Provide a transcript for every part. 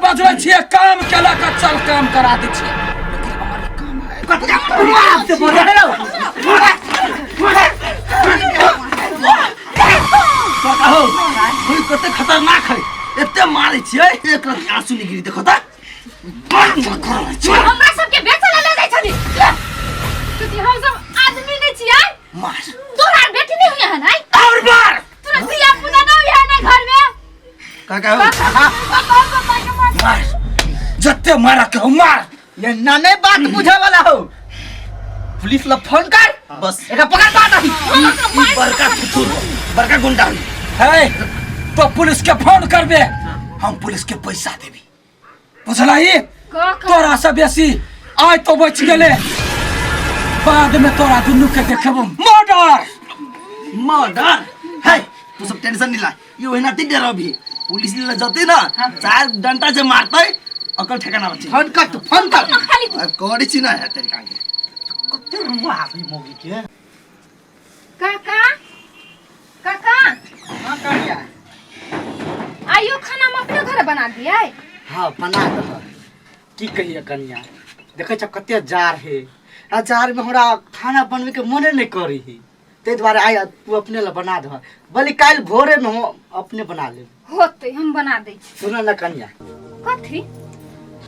बजबै छियै काम के लऽ कऽ चल काम करा दै छियै लेकिन हमर ई काम है बाप से बोले हेलो बताओ कोई कते खतरनाक है एते मारै छियै एक रति आंसू निकली देखो त हमरा सबके बेचऽ लए लऽ जाइ छली क्योंकि हम सब आदमी नहीं छियै मार तोरा बेटी नहीं हुई है नहीं और मार तोरा धिया पुता नहीं हुई है नहीं घर में काका हो पापा पापा के मार मार जते मारा के हो मार ये ना नहीं बात बुझे वाला हो पुलिस ला फोन कर बस एकरा पकड़ बात अभी ई बड़का थुथुर बड़का गुंडा है है तो पुलिस के फोन करबे हम पुलिस के पैसा देबी बुझलही तोरा से बेसी आइ तो बच गेले बाद में तोरा दुनू के देखबो मर्डर मर्डर है तू सब टेंशन नहीं ला ये ओहिना ती डरबी पुलिस ले जते ना चार डंडा से मारते अकल ठिकाना बची फोन कर तू फोन कर खाली अब करी छी ना है तेरे कांगे कते रुआ अभी मोगी के काका काका हां करिया आइयो खाना हम अपने घर बना दिया हाँ बना दह की कहिए कनिया देखै छ कते जार है आ जार में हमरा खाना बनबै के मने नहीं करी है ताहि दुआरे आइ तू अपने ला बना दह बलि काल्हि भोरे में हम अपने बना लेब होते हम बना दै छी सुन न कनिया कथी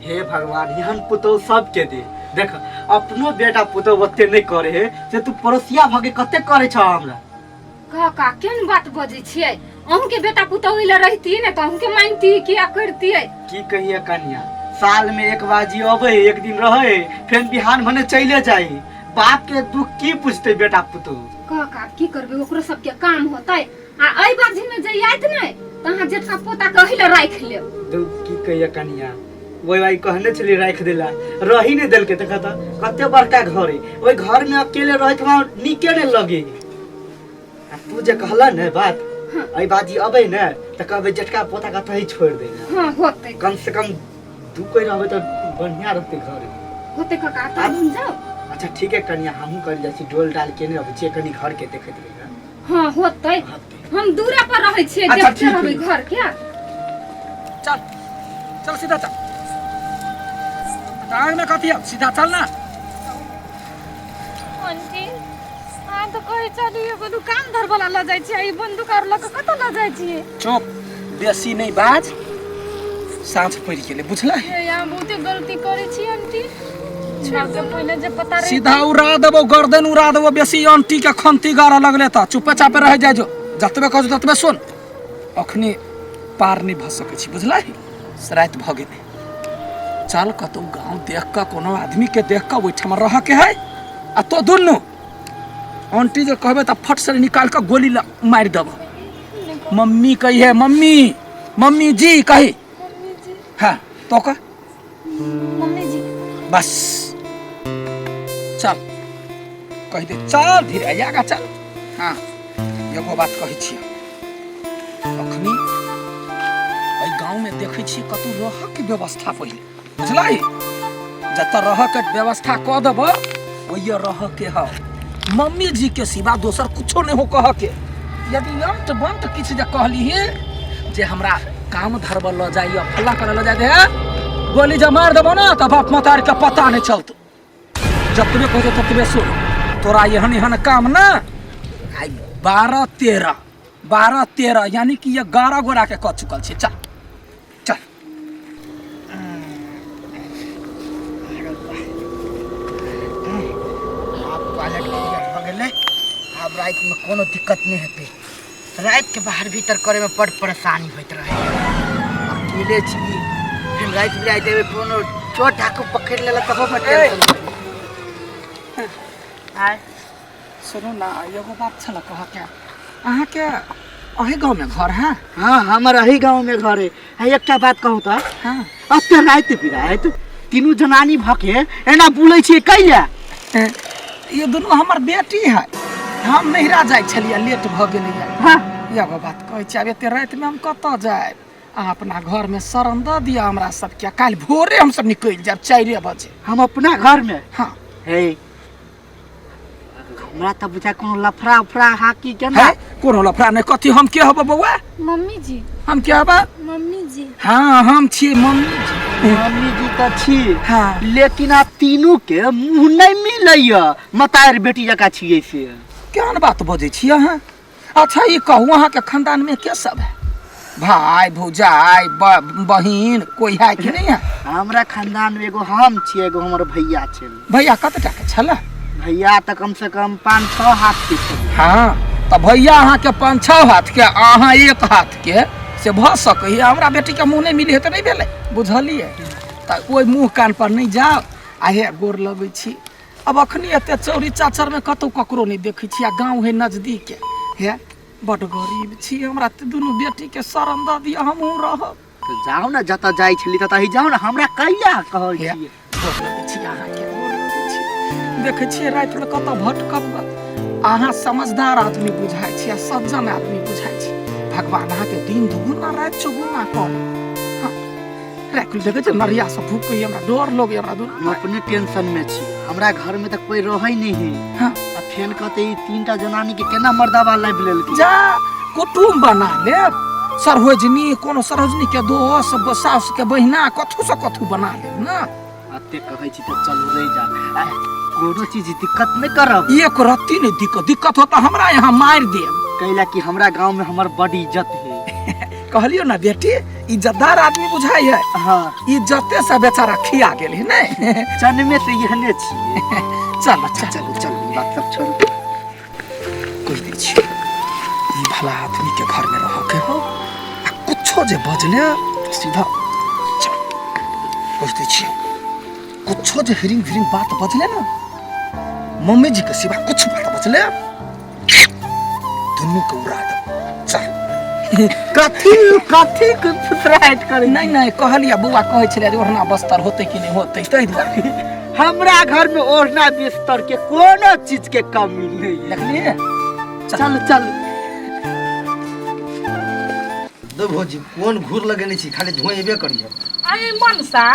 हे भगवान एहन पुतोह सबके दे देख अपनो बेटा पुतोह ओते नहीं करे है से तू पड़ोसिया भगे कते करे छ हमरा काका केहन बात बजै छियै अहूँके बेटा पुतोह लए रहिती ने तऽ अहूँके मानती किया करतियै की कहिए कनिया साल में एक बाजी अबे एक दिन रहे फेर बिहान भने चले जाई बाप के दुख की पूछते बेटा पुतोह काका की करबै ओकरो सबके काम होतै आ एहि बाजी में जे आयत ने तऽ अहाँ जेठका पोता के ओहि लए राखि लेब दू की कहिए कनिया वही भाई कहने छली राखि देला रही नहीं देलके देखा तऽ कते बड़का घर है ओहि घर में अकेले रहैत हमरा नीके नहीं लगे आ तू जे कहला ने बात एहि बाजी अबै ने तऽ कहबै जेठका पोता के तही छोड़ि दे हाँ होतै कम से कम दू कोई रहबै तऽ बढ़िया रहतै घर होतै काका तऽ हम जाउ अच्छा ठीक है कनिया हमहूँ कर जाइ छी डोल डाल के ने अबै छियै कनि घर के देखैत रही हाँ होतै हम दूरा पर रहै छियै अच्छा, देखते ठीक रहबै है। घर के चल चल सीधा चल टांग में कथी है सीधा चल ना आंटी अहाँ तऽ कहै छलियै एगो दुकान धर वाला लऽ जाइ छियै ई बंदूक आर लऽ कऽ कतऽ लऽ जाइ छियै चुप बेसी नहीं बाज साँझ पड़ि गेलै बुझलै हे अहाँ बहुते गलती करै छी आंटी छोड़ दे पहिले जे पता रहे सीधा उड़ा देबो गर्दन उड़ा देबो बेसी आंटी के खंती गाड़ऽ लगले तऽ चुपे चापे रह जाइ जो जतबे कहै छौ ततबे सुन अखनी पार नहि भऽ सकै छी बुझलै राति भऽ गेलै चल कतौ गाँव देख कऽ कोनो आदमी के देख कऽ ओहिठाम रहऽ के है आ तो दुनू आंटी जे कहबै तऽ फट से निकाल कऽ गोली मारि देबो मम्मी कही है मम्मी मम्मी जी कही हाँ तो का मम्मी जी बस चल कहि दे चल धीरे आगा चल हाँ एगो बात कहै छियै अखनी एहि गाँवमे देखै छियै कतौ रहऽके व्यवस्था पहिले बुझलै जतऽ रहऽके व्यवस्था कऽ देबऽ ओहिए रहऽके हौ मम्मी जी के सिवा दोसर कुछो नहि हो कहऽके यदि अंत बंत किछु जे कहलिही जे हमरा काम धरबऽ लऽ जाइए फल्ला करऽ लऽ जाइ है गोली जब मार देबो ना तऽ बाप मतार के पता नहीं चलतो जतबे कहतो ततबे सुन तोरा एहन एहन काम ना आइ 12 13 12 13 यानी कि 11 गोरा के कऽ चुकल छै चल चल आब टॉयलेट क्लियर भऽ गेलै आब रातिमे कोनो दिक्कत नहि हेतै रातिके बाहर भीतर करैमे बड़ परेशानी होइत रहै अकेले छी फेर राति बिराति एबै कोनो चोर डाकू पकड़ि लेलक तबो टेंशन आय सुनू ना एगो बात छल कहके अहाँके अही गाँवमे घर है हाँ हमर अही गाँवमे घर है है एकटा बात कहू तऽ हाँ एते राति बिराति तीनू जनानी भके एना बुलै छियै कैला ये दुनू हमर बेटी है हम नैहरा जाइ छलियै लेट भऽ गेलैए हाँ एगो बात कहै छी आब एते रातिमे हम कतऽ जायब अहाँ अपना घरमे शरण दऽ दिअ हमरा सबके काल्हि भोरे हमसब निकलि जायब 4 बजे हम अपना घरमे हाँ हे हम हमरा तऽ बुझा कोनो लफड़ा उफड़ा हाकी के ना है कोनो लफड़ा नहि कथी हम के हब बौआ मम्मी जी हम के हब मम्मी जी हाँ हम छियै मम्मी जी मम्मी जी तऽ छी हाँ लेकिन आब तीनू के मुँह नहि मिलैया मतार बेटी जकाँ छियै से केहन बात बजै छी अहाँ अच्छा ई कहू अहाँके खानदान में के सब है भाई भौजाई बहिन कोई है कि नहीं है हमरा खानदान में एगो हम छियै एगो हमर भैया छै भैया कते टाका छल भैया तऽ कम से कम 5-6 हाथ के छै हाँ तऽ भैया अहाँके 5-6 हाथ के अहाँ एक हाथ के से भऽ सकैए हमरा बेटीके मुँह नहि मिली है तऽ नहि भेलै बुझलियै तऽ ओहि मुँह कान पर नहि जाउ आ हे गोर लगै छी अब अखनी एते चौरी चाचरमे कतहु ककरो नहि देखै छी आ गाँव है नजदीक हे बड गरीब छी हमरा तऽ दुनू बेटीके शरण दऽ दिअ हमहूँ रहब तऽ जाउ ने जतऽ जाइ छली ततऽ ही जाउ ने हमरा कहिया कहै हे छियै गोर लगै छी अहाँके गोर लगै छी देखै छियै रातिमे कतऽ भटकब अहाँ समझदार आदमी बुझाइ छी आ सज्जन आदमी बुझाइ छी भगवान अहाँके दिन दुगुना राति चौगुना करे हाँ राति देखै छियै नरिया सब भूकै हमरा डर लगै हमरा दुनू हम अपने टेंशन में छी हमरा घर में तऽ कोई रहै नहीं है हाँ। आ फेन कहते ई तीनटा जनानी के केना मर्दाबा लाबि लेलकै जा कुटुम बना लेब सरोजनी कोनो सरोजनी के दोस्त सास के बहिना कथू से कथू बना लेब ना अते कहै छी तऽ चलू रहि जा आ, कोनो चीज दिक्कत नहि करब एक रत्ती नहीं दिक्कत दिक्कत होता हमरा यहाँ मारि देब कैला कि हमरा गांव में हमर बड़ी इज्जत है कहलियो ना बेटी इज्जतदार आदमी बुझाई है हाँ इज्जते से बेचारा खिया गेल है नहीं जन्मे से एहने छियै चल चल चलू चलू ई बात सब छोड़ू कहि दै छी ई भला आदमी के घर में रह के हो आ कुछो जे बजले तो सीधा चल कहि दै छी कुछो जे हिरिंग फिरिंग बात बजले ना मम्मी जी के सिवा कुछ बात बजले दुनू के उड़ा दे चल कथी कथी के फुसराहट करै नहीं नहीं कहलिया बौआ कहै छलै जे ओढ़ना बस्तर होतै कि नहि होतै ताहि दुआरे हमरा घर में ओढ़ना बिस्तर के कोनो चीज के कमी नहीं है देखलियै चल चल दो भौजी कोन घूर लगेने छी खाली धुआं एबे करिए आइ मनसा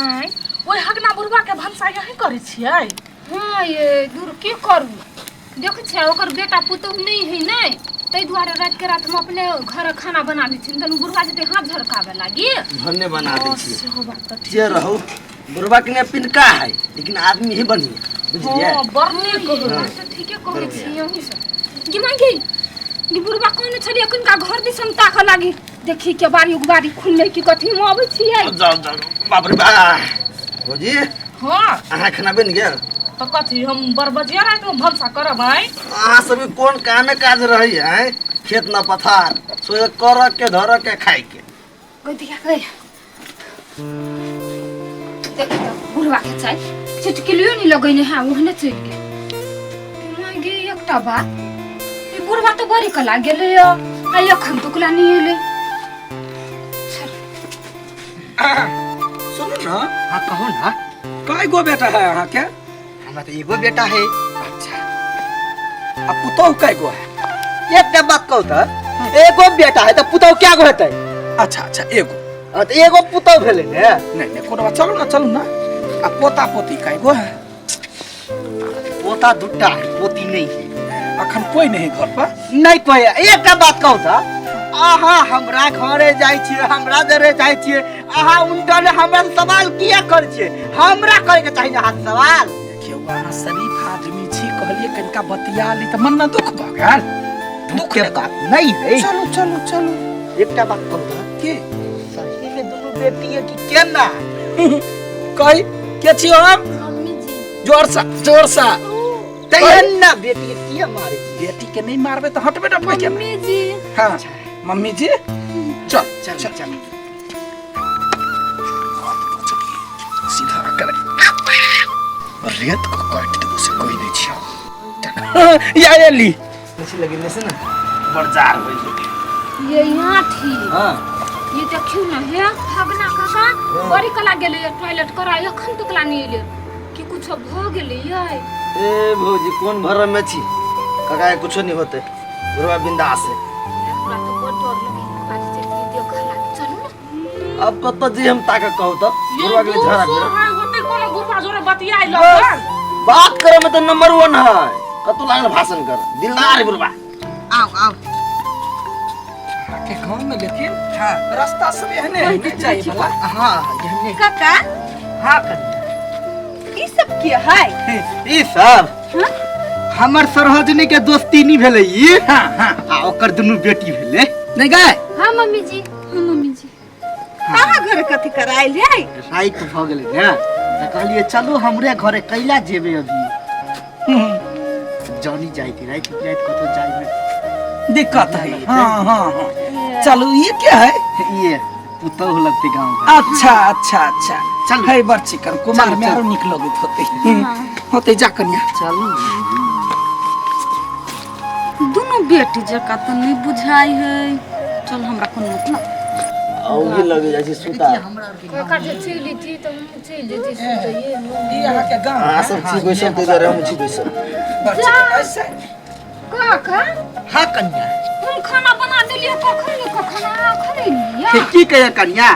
आँय ओहि हगना बुढ़वा के भनसा यही करै छियै हाँ ये दूर की करू देखै छियै ओकर बेटा पुतोहु नहि है ने ताहि दुआरे राति के राति हम अपने घर खाना बना लै छी तहन बुढ़वा जेतै हाथ झरकाबे लागी भन्ने बना दै छियै सेहो बात तऽ ठीक जे रहू बुढ़वा के ने पिनका है लेकिन आदमी ही बढ़िया बुझलियै हँ बड़ नीक हाँ, है तऽ ठीके कहै छी अहीं सब गे माय गे गे बुढ़वा कहने छलियै एखुनका घर दिसन ताकऽ लागी देखी के बारी उबारी खुललै कि कथी हम अबै छियै जाउ जाउ बाप रे बा भौजी हँ अहाँ खाना बनि गेल तऽ कथी हम बरबजिया राति में भनसा करब आइ अहाँ सब कोन कामे काज रहै है खेत न पथार सोए कर के धर के खाए के गदिया गई देख तऽ बुढ़वा के चाय चिटकिलियो नहीं लगैने है ओहने चलि गेल माय गे एकटा बात ई बुढ़वा तऽ बड़ी कला गेलै आ एखन तक ला नहि एलै सुनू ना हाँ कहू ना कय गो बेटा है अहाँके हमरा तऽ एगो बेटा है अच्छा आ पुतोहु कय गो है एकटा बात कहू तऽ एगो बेटा है तऽ पुतहु क्या गो हेतै अच्छा अच्छा एगो हाँ, तऽ एगो पुतहु भेलै ने नहीं नहीं कोनो बात चलू ना चलू ना आ पोता पोती कय गो है पोता दूटा है पोती नहीं है अखन कोई नहीं घर पर नहीं कोई एकटा बात कहू तऽ अहाँ हमरा घरे जाइ छियै हमरा जरे जाइ छियै अहाँ उनटा ने हमरा से सवाल किया करै छियै हमरा करे के चाही ने अहाँ से सवाल देखियौ अहाँ शरीफ आदमी छी कहलियै कनिका बतिया ली तऽ मन में दुख भऽ गेल दुख के बात नहीं है चलू चलू चलू एकटा बात कहू तऽ के सही में दुनू बेटी है कि केना कही के छियौ हम मम्मी जी जोर सा जोर सा तेहन ना बेटी के किया मारे छी बेटी के नहीं मारबे तऽ हटबे ना के मम्मी जी हाँ मम्मी जी चल चल चल चल सीधा करे रेत को काट देबो से कोई नहीं छियो या एली बेसी लगेने से ना बड़ जार होइ छै ये यहाँ ठीक हाँ ये देखियो ना हे फगना काका बड़ी कला गेलै टॉयलेट करा एखन तक ला नहीं एलै कि कुछ भ गेलै ये ए भौजी कोन भरम में छी काका के कुछो नहीं होते बुढ़वा बिंदास है हमरा तो बड़ डर लगे बाजी चलती देख लागी चलू ना अब कत जे हम ताके कहू त ये बुढ़वा के बूढ़ झड़ा सूढ़ फिर है होते कोनो बुढ़वा जोरे बतियाइ लगल बात करे में तो नंबर 1 है कतौ लागल भाषण कर दिलदार है बुढ़बा। आओ आओ के गाँव में लेकिन हाँ रास्ता सब एहने है नहीं जाए वाला। हाँ एहने। काका हाँ कन्या ई सब के है? ई सब हमर सरोजनी के दोस्ती नहीं भेलै ई। हाँ हाँ आ ओकर दुनू बेटी भेलै। नहीं गए? हाँ मम्मी जी, हाँ मम्मी जी। कहाँ घर कथी करायल है? राति भऽ गेलै ने तऽ कहलियै चलू हमरे घरे कैला जेबै अभी। जानी जाइत राति राति कतौ जाइमे दिक्कत है। हाँ हाँ हाँ चलू। ये क्या है? ये पुतहु लगते गाँव में। अच्छा अच्छा अच्छा चलू। है बड़ चिकन कुमार चलू, में चलू। आरो निक लगैत होते होते। जा कन्या चलू। दुनू बेटी जका तऽ नहीं बुझाई है। चल हमरा कोनो मतलब औगी लगे जाइ छै सुता। काका जे चलि जेती तऽ हम चलि जेती सुतैये। ई अहाँ के गाँव अहाँ सब छी बैसल ताहि दुआरे हम छी बैसल। बड़ चिकन ऐसे। काका हाँ कन्या हम खाना बना देलियै कखन ने कखन अखन एलियै। की कहिया कन्या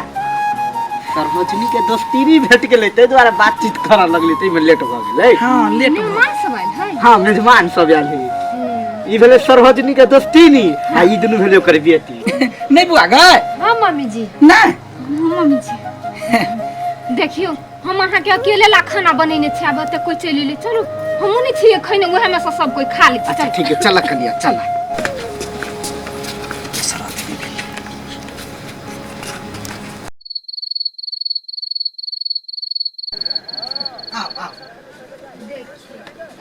सरोजनी के दोस्ती नहीं भेट गेलै ताहि दुआरे बातचीत करऽ लगलै ताहिमे लेट भऽ गेलै। हाँ लेट मेहमान सब आयल है। हाँ मेजबान सब आयल है। ई भेलै सरोजनी के दोस्तीनी आ ई दुनू भेलै ओकर बेटी। नहीं बुआ गए? हाँ मम्मी जी। नहीं हाँ मम्मी जी देखियो हम अहाँ के अकेले ला खाना बनेने छी आब तऽ कोई चलि एलै। चलू हमहूँ नहीं छियै खैने उएह में से सब कोई खा लै छी। अच्छा ठीक है चल कन्या चल।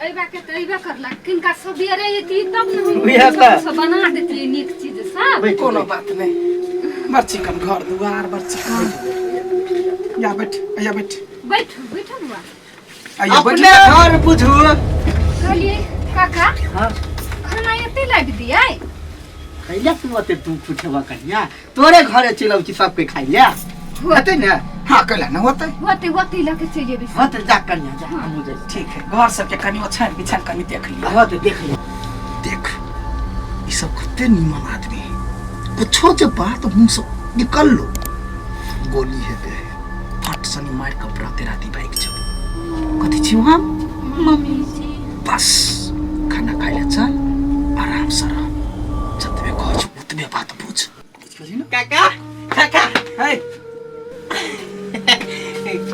अइबा के तऽ अइबे करलक किनका सबेरे एती तब ने हम उएह तऽ। सब बना देतियै नीक चीज सब। कोनो बात नहीं बड़ चिकन घर दुआर बड़ चिकन। या बैठ या बैठ बैठू बैठू बुआ। आइयो बैठ। अपने घर बुझू। कहलियै काका हाँ खाना एते लाबि दियै? कैला तू ओते दुख उठेबा कन्या तोरे घरे चलि अबै छी सब कोई खाइ ले होतै ने? हाँ कैला न होतै। होतै होतै लऽ के चलि जेबै। होतै जा कन्या जा हमहूँ जाइ छी। ठीक है घर सबके कनि ओछाइन बिछाइन कनि देख लिअ। होतै देख लिअ। देख ई सब कते नीमन आदमी है कुछो जे बात मुँह से निकल लो गोली हेतै फट सनी मारि कऽ राते राति भागि जाउ। कथी छी वहाँ? मम्मी जी बस खाना खाइ ले चल आराम से रह जतबे कहै छौ ओतबे बात बुझ। काका काका है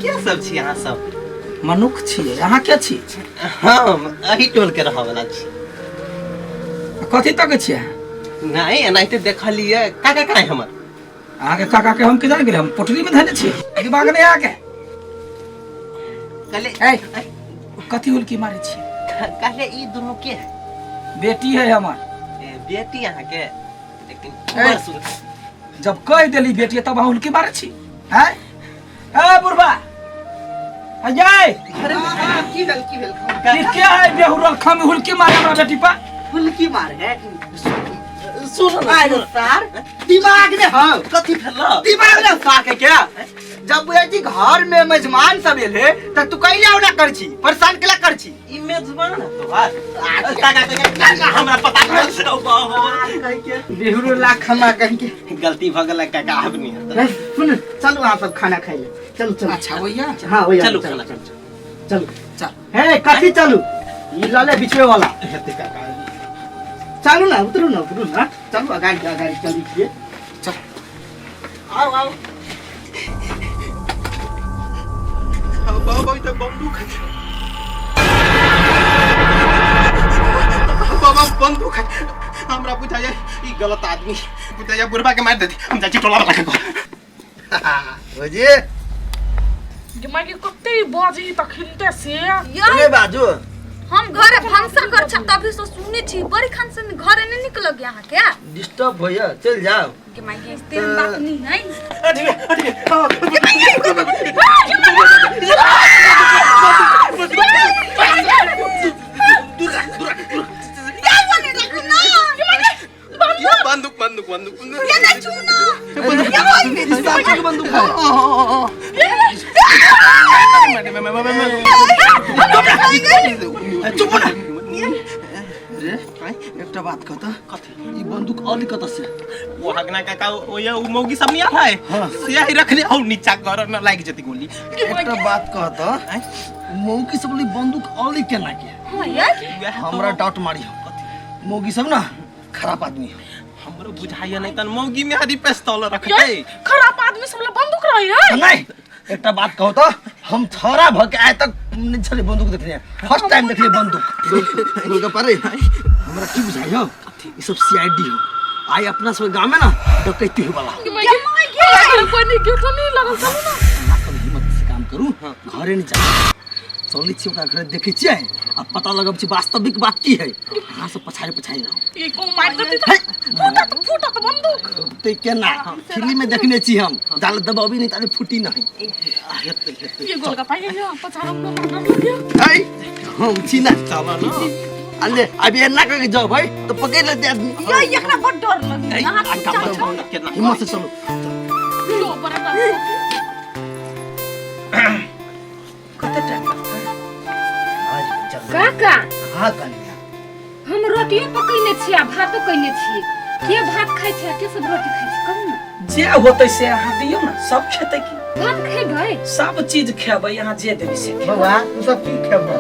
के सब छी अहाँ सब? मनुख छियै। अहाँ के छी? हम एही टोल के रहऽ वाला छी। कथी तकै छियै? नहीं एनाहिते देखलियै। काका कहाँ है हमर? अहाँके काका के हम के जान गेलै हम पोटरी में धने छियै। दिमाग नहीं अहाँके। कहले कथी हुलकी मारै छियै? कहले ई दुनू के है? बेटी है हमर। बेटी अहाँके? लेकिन बड़ सुंदर। जब कह देली बेटी तब अहाँ हुलकी मारै छी हैं? ए बुढ़बा अजय की भेल की भेल? ई के है बेहुरल खम हुलकी मारे हमरा बेटी पर? हुलकी मार है सुन आरे सार दिमाग ने हौ कथी भेल? दिमाग ने सार के क्या? जब बुझै छी घर में मेजबान सब एले त तू कैला ओना कर छी परेशान केला कर छी? ई मेजबान है तोहार? काका काका हमरा पता नहीं बेहुरो लाख खमा कह के गलती भ गेलै काका आब नहीं हेतै। सुन चलू अहाँ सब खाना खाइ ले चलू चलू। अच्छा भैया हाँ भैया चलू चलू खाना। चलू चल। हे कथी चलू? ई लऽ ले बिचवे वाला। हेतै काका चलू ना उतरू ना उतरू ना चलू अगाडि अगाडि चलू छियै। चल आओ आओ। बाबा ई तऽ बंदूक है। बाबा बंदूक है। हमरा बुझाइए ई गलत आदमी बुझाइए बुढ़बा के मारि देती। हम जाइ छी टोला वाला के घर। बुझिए माय कते बजी तखिनते से। रे बाजू हम घरे भनसा कर छ तभी से सुने छी बड़ी खान से घरे नहीं निकल गया अहाँ के डिस्टर्ब होइया चल जाओ। के माय के तेहन बात नहीं है। अरे अरे बंदूक बंदूक बंदूक ये नहीं छूना बंदूक बंदूक है। चुप ना रे। एकटा बात कहता कथी? ई बंदूक औली कत से वो हगना काका ओ ये उ मौगी सब नहीं आला है हाँ। से ही रखने औ नीचा कर न लाग जती गोली। एकटा बात कहत, मौगी सब ली बंदूक औली केना के? हां ये हमरा डाउट मारी हम, मौगी सब ना खराब आदमी है। हमरो बुझाइया नहीं तन मौगी में हरी पिस्तौल रखते। खराब आदमी सब ला बंदूक रही है। नहीं एकटा बात कहू तो हम थोड़ा भ के आए तक नहीं छले बंदूक देखने, फर्स्ट टाइम देखले बंदूक। गोलगप्पा रे हमरा की बुझाइयो ई सब सीआईडी हो, आई अपना सब गांव में ना डकैती हो वाला। कोई नहीं गेट नहीं लगल चलू ना। अहाँ सब हिम्मत से काम करू, घरे नहीं जा चलै छी ओकरा घरे देखै छियै आ पता लगब छी वास्तविक बात की है। अहाँ सब पछाड़ि पछाड़ि रहू। ये को मार देती त फूटत फूटत बंदूक ते केना फिल्म में देखने छी हम, जाल दबाबी नहीं ताले फूटी नहीं। ये गोलगप्पा ये पछाड़ में डर लग गया। है हम छी ना चलो ना अले अभी एना करके जाओ भाई तो पकड़ लेते आदमी। ये एकरा बड़ डर लगी। अहाँ केना हिम्मत से चलो। लो बड़ा डर। कते टाइम लगतै? काका हां कन्या हम रोटियो पकैने छी आ भातो कैने छी, के भात खाइ छै के सब रोटी खाइ छै कहू ना? जे होतै से अहाँ दियौ ना, सब खेतै की? भात खेबै, सब चीज खेबै, अहाँ जे देबै से खेबै। बौआ तू सब की खेबै?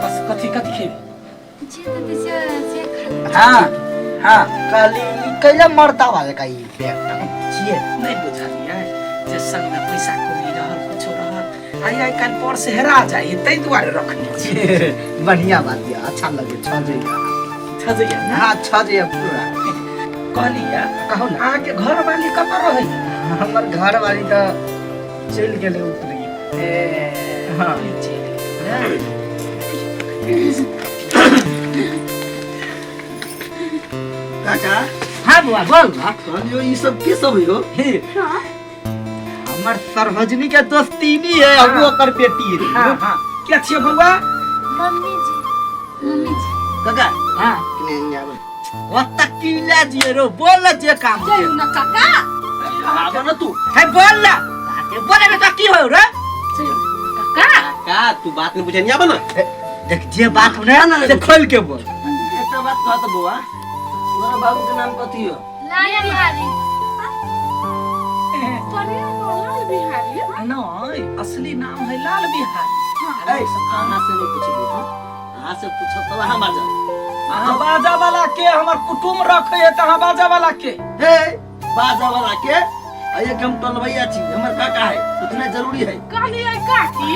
बस कथी कथी खेबै? जे देतै से से खा। हां हां काली कैला मरता वाले का ई बैग छिए नहीं बुझलियै जे संग में पैसा कौड़ी रहल कुछो रहल, आई आई काल्हि पर से हेरा जाइ तै दुआरे रखने छी। बढ़िया बात ये, अच्छा लगे छजैया छजैया ना? हां छजैया पूरा। कहलियै कहू ना अहाँके घर वाली कतऽ रहै? हमर घर वाली तऽ चलि गेलै उपरी। ए हां काका हां बुआ बोल ना। कहलियो ई सब की सब हो? हमर सरभजनी के दोस्तीनी है और वो ओकर बेटी है। हां हां क्या छियै बौआ? मम्मी जी मम्मी जी काका हां कने आबै ओत कीला जी रो बोल जे काम चलू ना काका। आब ना तू है बोल ना के बोले बेटा की हो रे? काका का तू बात नहीं बुझनिया आब ना। देख जे बात हो ना से खोल के बोल। एकटा बात कह त बौआ, तोरा बाबू के नाम कथी हो? लाल बिहारी। लाल बिहारी नहीं असली नाम है लाल बिहारी। ए अहाँ से नहीं पूछबो, अहाँ से पूछब तब अहाँ बाजब। अहाँ बाजा वाला के हमर कुटुम रखे है त अहाँ बाजा वाला के। हे बाजा वाला के आ एक हम टलबैया छी, हमर काका है, उतना जरूरी है। कहलियै काकी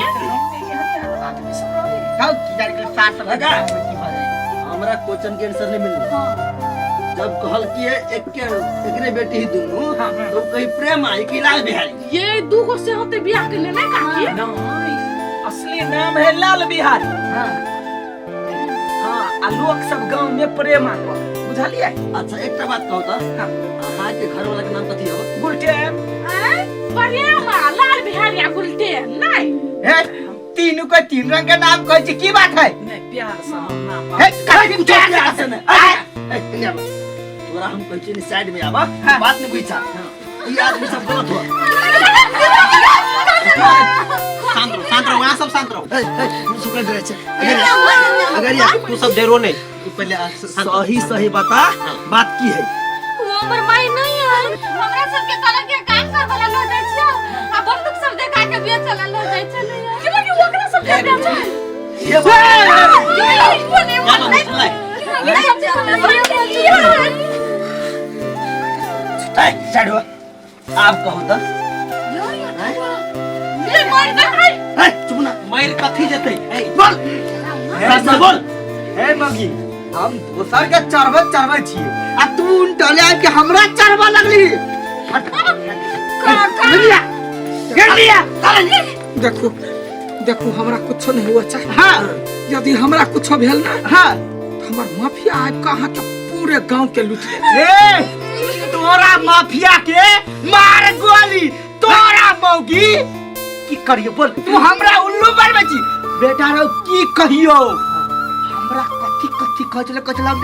आदमी सब रहे खाओ की जान के साथ लगा। की भऽ जाइ। हमरा क्वेश्चन के आंसर नहीं मिलल। जब कहल कि एक के एकरे बेटी ही दुनू तो कहीं प्रेम आई कि लाल बिहारी? ये दू गो से होते बियाह के लेने काकी। नहीं असली नाम है लाल बिहारी। हां हां आ लोक सब गांव में प्रेमा को बुझलियै। अच्छा एकटा बात कहू त अहाँ के घर वाला के नाम कथी हो? गुलटेन। प्रेमा लाल बिहारी आ गुलटेन नहीं। हे तीनों के तीन रंग के नाम कहै छी की बात है? नहीं प्यार से हम नाम हे कहीं कहीं कुछ प्यार से नहीं। ए कन्या तोरा हम कहै छी नि साइड में आबा, बात नहीं बुझा। ई आदमी सब गलत हो। शांत रहो शांत रहो, वहां सब शांत रहो। ए ए सुकर डरे छै। अगर यार तू सब डरो नहीं, तू पहले सही सही बता बात की है। वो हमर माई नहीं है, हमरा सब के कहलक के काम कर वाला ल जाइ छियै आ बंदूक सब देखा के बेचला ल जाइ छलै। कि लगी ओकरा सब के बेचल? ये बात साइड हो। आप कहू त ये मार दे ए चुप ना मार कथी जेतै? ए बोल हे बोल। हे मगी हम दोसर के चरबै चरबै छी आ तू उनटले आबि के हमरा चरबा लगली। काका गिर लिया। देखो देखो हमरा कुछो नहीं हुआ चाहे। हां यदि हमरा कुछो भेल ना हां हमर माफिया आबि के अहाँ के पूरे गांव के लूट लेत। ए तोरा माफिया के मार गोली तोरा मौगी की करियो बोल? तू हमरा उल्लू बनबै छी बेटा रो की कहियो? हमरा कथी कथी कहै छलै कहै छलै हम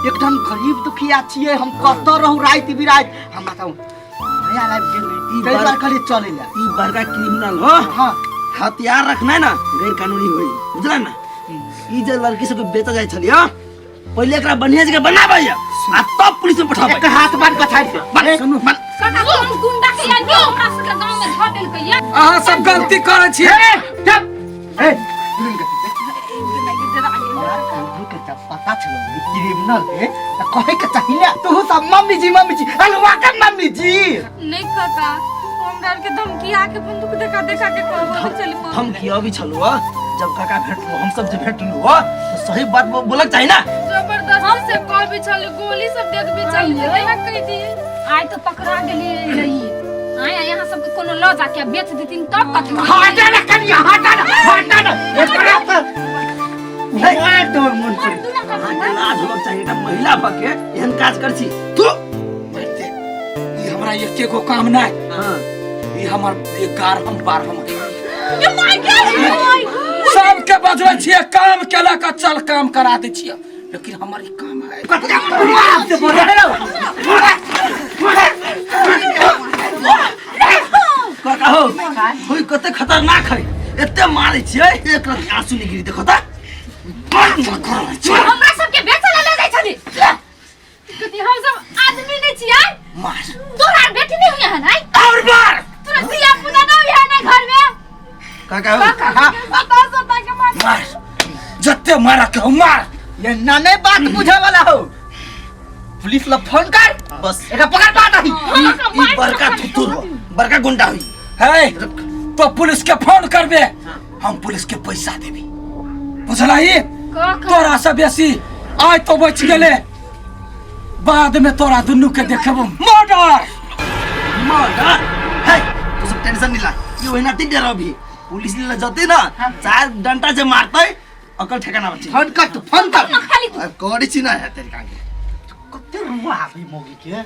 एकदम गरीब दुखिया छियै, हम कतऽ रहू राति बिराति। हमरा तऽ नया लाइफ गेलै ई ताहि दुआरे कहलियै चलै लए। ई बड़का क्रिमिनल हो। हाँ हथियार रखना है ना गैर कानूनी होई, बुझला ना? ई जे लड़की सबके बेचल जाइ छलियै पहिले एकरा बढ़िया जगह बनाबै आ तब पुलिस में पठाबै। एक हाथ बांध पछाड़ि दे। बस, सुनू, बस। काका कोन गुंडा के आदमी हमरा सबके गांव में धऽ देलकै या? अहाँ सब गलती करै छियै। चुप। ए, के जब पता चलो कि क्रिमिनल है त कहे के चाहिए ना तू सब मम्मी जी मम्मी जी अलवा के मम्मी जी। नहीं काका, हमरा आर के धमकी आके बंदूक देखा देखा के कहबो चली मम्मी। धमकी अभी छलु ह, जब काका भेटलु हम सब जे भेटलु ह तो सही बात बोलक चाही ना। जबरदस्ती से कह भी छलु, गोली सब देख भी छलु, केना कह दिए। आइ तो पकड़ा गेलिए रही। आय यहाँ सबके कोनो ल जाके बेच देथिन तब कथी। हटा ना कनिया, हटा ना, हटा ना। एकरा त मार दो मन से। अहाँके लाज होबक चाही, एकटा महिला भऽ के एहन काज कर छी तू। मारते ई हमरा एके गो काम नहि। हां। ई हमर 11 12 ये my God. सबके बजबै छियै काम केला का चल काम करा दै छियै, लेकिन हमर ई काम है। बाप से बोल रहे हो। काका हो होई कते खतरनाक है, एते मारै छियै एक रति आंसू निकली देखो त। हमरा सबके बेचला ले जाइ छली। कथी हम सब आदमी नहीं छियै? मार। तोरा बेटी नहीं हुई है ना? और मार। तोरा धिया पुता नहीं हुई है ना घर में? काका हो। सता सता के मार। मार जते मारा के हो मार। ये नाने बात बुझे वाला हो। पुलिस ला फोन कर। बस। एकरा पकड़ पा दही। ई बड़का थुथुर हो, बड़का गुंडा हुई। है तो पुलिस के फोन करबे, हम पुलिस के पैसा देबी, बुझलही? तोरा से बेसी आइ तो बच गेले, बाद में तोरा दुनू के देखबो मर्डर। मर्डर है तू सब टेंशन नहीं ला, ये ओहिना तीन डर अभी पुलिस ले जते ना चार डंडा जे मारतै अकल ठिकाना बची। फोन कर तू, फोन कर। खाली तू अब करी छी ना है तेरी कांगे। कते रुआ आबी मोगी के।